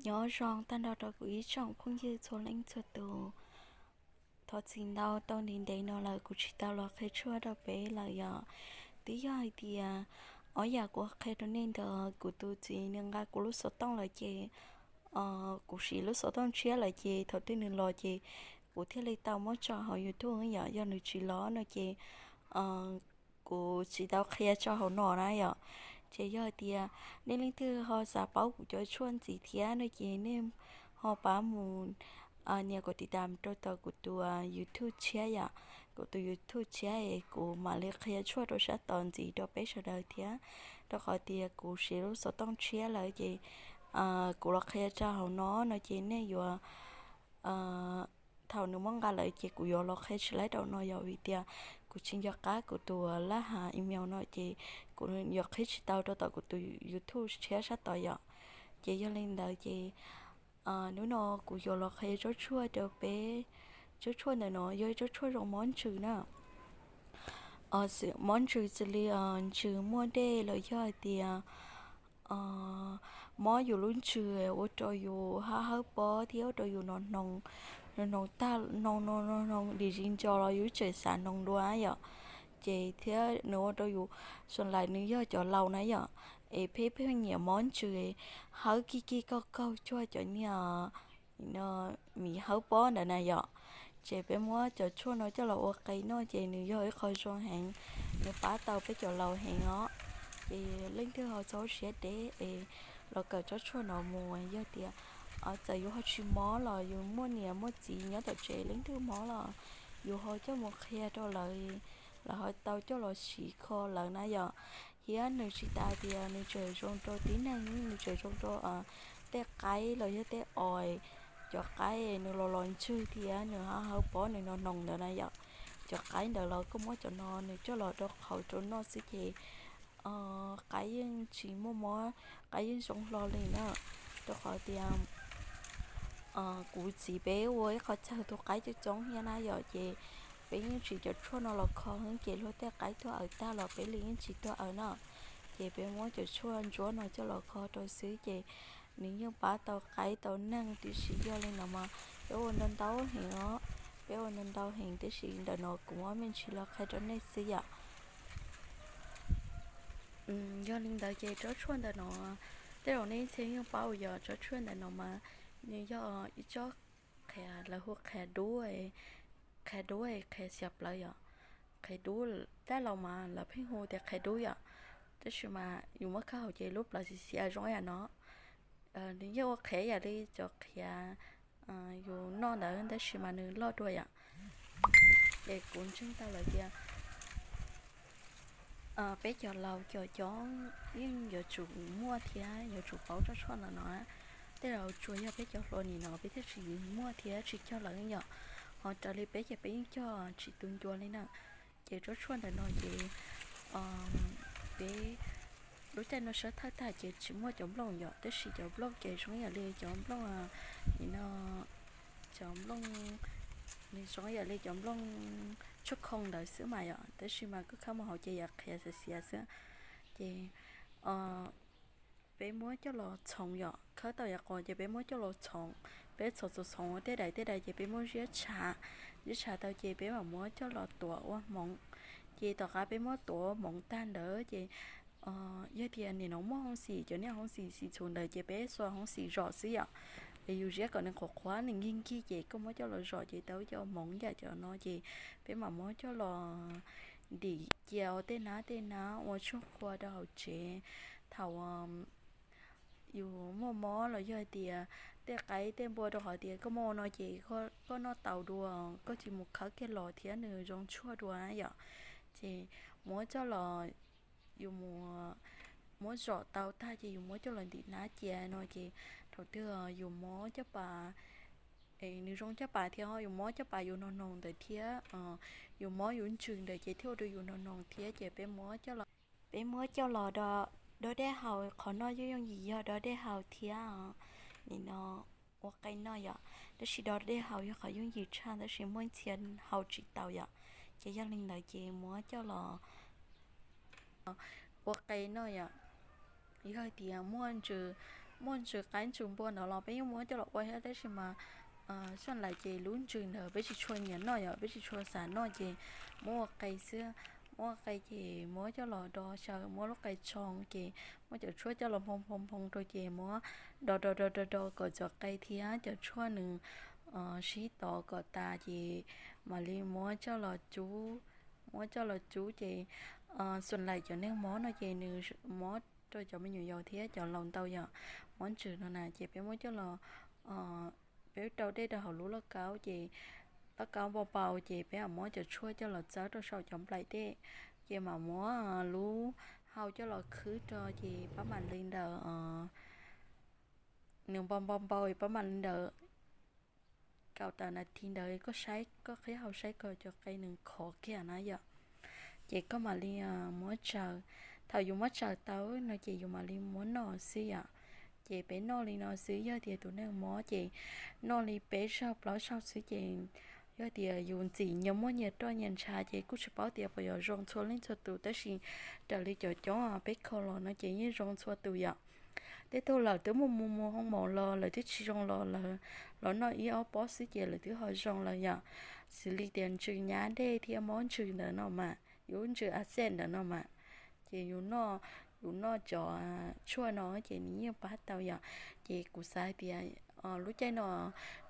Nyob zoo tag nrho rau kuv ib tsoom phooj ywg txhua leej txhua tus. Thov txim ntau, tau ntev ntev no lawm kuv tsis tau los qhia tshuaj rau peb lawm yom. Twb yog hais tias ob yam kuv qhia rau nej ntawd, kuv tus txiv nws nqa kuv lub xov tooj lawm ces, kuv siv lub xov tooj tshiab lawm ces thaum twg nws los ces kuv thiaj li tau muab tso hauv YouTube yom. Yog nws tsis los no ces kuv tsis tau qhia tso hauv no na yom. Ces yog hais tias nej leej twg ho xav paub kuv cov tshuaj ntxiv thiab no ces nej ho pab mus nias kom tiv tas rau tom kuv tus YouTube tshiab yom. Kuv tus YouTube tshiab es kuv mam li qhia tshuaj rau sab tod ntxiv rau peb sawv daws thiab. Rau qhov tias kuv siv lub xov tooj tshiab lawm ces kuv los qhia tso hauv no no ces nej yuav, thaum nws muab nqa lawm ces kuv yuav los qhia tsis laib rau no yom, vim tias kuv tsis nco qab kuv tus lab has email no ces kuv yuav qhib tsis tau rau tom kuv tus YouTube tshiab sab tod yom. Ces yog li ntawd ces hnub no kuv yuav los qhia tsob tshuaj rau peb. Tsob tshuaj ntawm no yog ib tsob tshuaj zoo mob ntsws na. Mob ntsws xws li ntsws muaj dej los yog hais tias mob yus lub ntsws ua rau yus hab hawb pob thiab ua rau yus no hnoos, no hnoos tag no no no hnoos dim zis ntso los yus tseem xav hnoos dua yom. Ces thiab nws ua rau yus, sawv daws nws yog cov laus na yom, es pheej pheej nyiam mob ntsws, hawb kig kig kaug kaug cuag cov niag miv hawb pob ntawd na yom. Ces peb muab cov tshuaj no coj los ua qe noj ces nws yog ib qho zoo heev, nws pab tau peb cov laus heev os. Ces leej twg ho txhob siab deb es los kawm tsob tshuaj no mus, yog tias txawm yus ho tsis mob los yus muaj niam muaj txiv nyob tom tsev leej twg mob los yus ho coj mus qhia rau lawv, lawv ho tau coj los siv kho lawv na yom. Thiab nws tsis tas tias nws tseem zoo rau tib neeg, nws tseem zoo rau tej qaib los yog tej os, cov qaib nws los los ntswg thiab nws hab hawb pob nws no hnoos ntawd na yom. Cov qaib ntawd los koj muab cov no nws coj los rau qhauv rau noj xwb ces qaib yeej tsis muaj mob, qaib yeej zoo hlo li na. Rau qhov tias kuv txiv peb ua ib qho chaw tu qaib coob coob thiab na yom, ces peb yeej tsis cov tshuaj no los kho heev ces luag tej qaib tuag awm tag los peb li yeej tsis tuag awm na. Ces peb muab cov tshuaj ntsuab no coj los kho rau xwb ces nws yeej pab tau qaib tau neeg, tiam sis yog li no mas peb ua ntau ntau heev os, peb ua ntau ntau heev tiam sis ntawm no kuv muab me ntsis los qhia rau nej xwb yom. Yog li ntawd ces tsob tshuaj ntawm no tej zaum nej ib txhia yeej paub yog tsob tshuaj ntawm no mas nws yog ib tsob qhiav, lawv hu qhiav dub, qhiav dub, qhiav xiav plawv yom. Qhiav dub, dab laug mas lawv pheej hu tias qhiav dub yom, tab sis mas yus muab khawb hauv ces lub plawv xiav xiav zoo ib yam no. Nws yeej ua qhiav ib yam li cov qhiav yus noj ntawd tab sis mas nws loj dua yom. Ces kuv ntseeg tau lawm tias peb cov laus cov coob yeej yuav tsum muaj thiab yuav tsum paub tsob tshuaj ntawm no. Tej zaum tsuas yog peb cov hluas nim no peb thiaj tsis muaj thiab tsis cog lawm yom. Ho raws li peb ces peb yeej cog tsis tu ncua li na. Ces tsob tshuaj ntawm no ces peb lub caij no sawv thawj tag ces tsis muaj cov nplooj yom, tab sis cov nplooj ces zoo ib yam li cov nplooj, nim no cov nplooj, nws zoo ib yam li cov nplooj tshuaj khoo ntawd xwb mas yom, tab sis mas koj khawb mus hauv ces yam qhiav xiav xiav xwb. Ces peb muab coj los txhoov yom, khawb tau yav qos ces peb muab coj los txhoov, peb txhoov txhoov txhoov tej daim tej daim ces peb muab ziab tshav, ziab tshav tau ces peb mam muab coj los tuav ua hmoov. Ces tom qab peb muab tuav ua hmoov tag ntawd ces yog tias nim no muaj hoob xim, cov niag hoob xim xim txhuv ntawd ces peb xuas hoob xim zom xwb yom. Es yus ziab kom nws qhuav qhuav nws nkig nkig ces koj muab coj los zom ces tau cov hmoov yam cov no ces peb mam muab coj los ntim cia ua tej nab tej nab ua tshuaj qhua rau hauv tsev. Thaum yus muaj mob los yog hais tias tej qaib tej npua rau qhov tias koj muaj ua no ces koj noj tau dua, koj tsis mus khawb kiag los thiab nws zoo tshuaj dua yom. Ces muab coj los, yus mus muab zom tau tag ces yus muab coj los ntim nab cia no ces thaum twg yus mob caj pas, nws zoo caj pas thiab ho yus mob caj pas yus hnoos hnoos ntawd thiab yus mob yus ntsws ntawd ces thiaj ua rau yus hnoos hnoos thiab ces peb muab coj los, peb muab coj los do, do dej haus, qhov noj yooj yooj yim yog do dej haus thiab. Nim no ua qe noj yom, tab sis do dej haus yog qhov yooj yim tshaj tab sis muaj ntxhia haus tsis tau yom. Ces yog li ntawd ces muab coj los ua qe noj yom. Yog hais tias muaj ntsws, muaj ntsws qaib ntsws npua ntawd los peb yeej muab coj los ua thiab, tab sis mas saj lais ces lub ntsws ntawd peb tsis tshua nyiam noj yom, peb tsis tshua xav noj ces muab ua qe xwb. Muab ua qe ces muab coj los do xyaw, muab lub qe tsoo ces muab cov tshuaj coj los nphoo nphoo nphoo rau ces muab do do do do do kom cov qe thiab cov tshuaj nws sib tov kom tas ces mam li muab coj los cub. Muab coj los cub ces saj lais cov neeg mob no ces nws mob rau cov me nyuam yaus thiab cov laus ntau yom, mob ntsws no na ces peb muab coj los, peb rau dej rau hauv lub lauj kaub ces lauj kaub npau npau ces peb mam muab cov tshuaj coj los txawb rau saum cov nplaim dej, ces mam muab lub hau coj los khwb rau ces pab mam li ntawd, nws npau npau npau pab mam li ntawd kaum tawm nas this ntawd koj saib, koj qhib hau saib kom cov qe nws khov kiag na yom. Ces koj mam li muab tsaws. Thaum yus muab tsaws tau no ces yus mam li muab noj xwb yom. Ces peb noj li no xwb, yog tias tus neeg mob ces noj li peb zaug plaub zaug xwb ces yog tias yus ntxim nyias muaj nyias roj nyias ntshav ces kuj tsis paub tias puas yuav zoo txhua leej txhua tus, tab sis raws li cov coob peb kho los no ces yeej zoo txhua tus yom. Tej tug lawv twb mus mus mus hoo maum los lawv twb tsis zoo los lawv los noj ib ob pob xwb ces lawv twb ho zoo lawm yom. Xws li tias ntsws nyab dej thiab mob ntsws ntawd no mas, yus lub ntsws a xej ntawd no mas, ces yus noj, yus noj cov tshuaj no ces nws yeej pab tau yom. Ces kuv xav hais tias lub caij no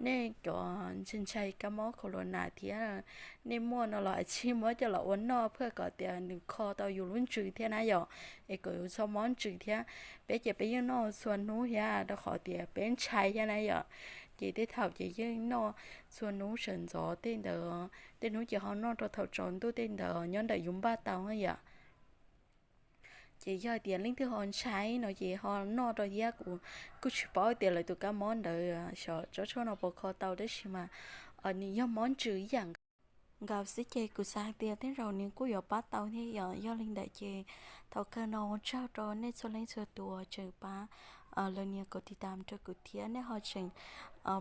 nej cov ntshai ntshai kab mob khaus los nas thiab nej muaj no los cia li muab coj los ua noj phaj kom tias nws kho tau yus lub ntsws thiab na yom, es kom yus txhob mob ntsws thiab. Peb ces peb yeej noj txhua hnub thiab rau qhov tias peb ntshai thiab na yom. Ces tej thaum ces yeej noj txhua hnub sawv ntxov tej ntawd, tej hnub ces ho noj rau thaum tsaus ntuj tej ntawd nyob ntawm yus npaj tau yom. Ces yog hais tias leej twg ho ntshai no ces ho noj rau thiab, kuv kuj tsis paub tias lawv tus kab mob ntawd xyov tsob tshuaj no puas kho tau, tab sis mas nws yog mob ntsws ib yam nkaus xwb ces kuv xav hais tias tej zaum nws kuj yuav pab tau thiab yom. Yog li ntawd ces thaum kawg no ua tsaug rau nej txhua leej txhua tus tseem pab lawv nias kom tiv tam rau kuv thiab nej ho tseem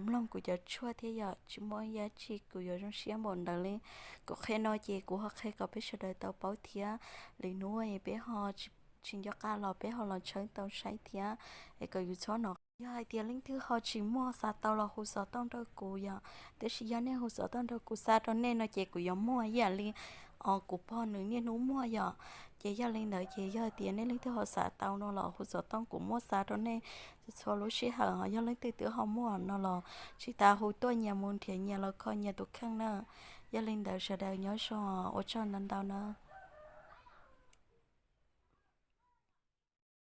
mloog kuv cov tshuaj thiab yom. Tsis muaj dab tsi kuv yuav zoo siab npaum ntawd li. Kuv qhia no ces kuv ho qhia kom peb sawv daws tau paub thiab. Lwm hnub peb ho tsis nco qab los peb ho los tshawb tau saib thiab, es kom yus txhob hnov. Yog hais tias leej twg ho tsis muaj xav tau los hu xov tooj rau kuv yom, tiam sis yog nej hu xov tooj rau kuv xa rau nej no ces kuv yuav muag ib yam li kuv pog nws niaj hnub muag yom. Ces yog li ntawd ces yog hais tias nej leej twg ho xav tau no los hu xov tooj kuv muab xa rau nej txhua lub sij hawm. Ho yog leej twg twb ho muaj no los tsis tas hu tuaj nyias mus nrhiav nyias los kho nyias tus kheej na. Yog li ntawd sawv daws nyob zoo, ua tsaug ntau ntau na.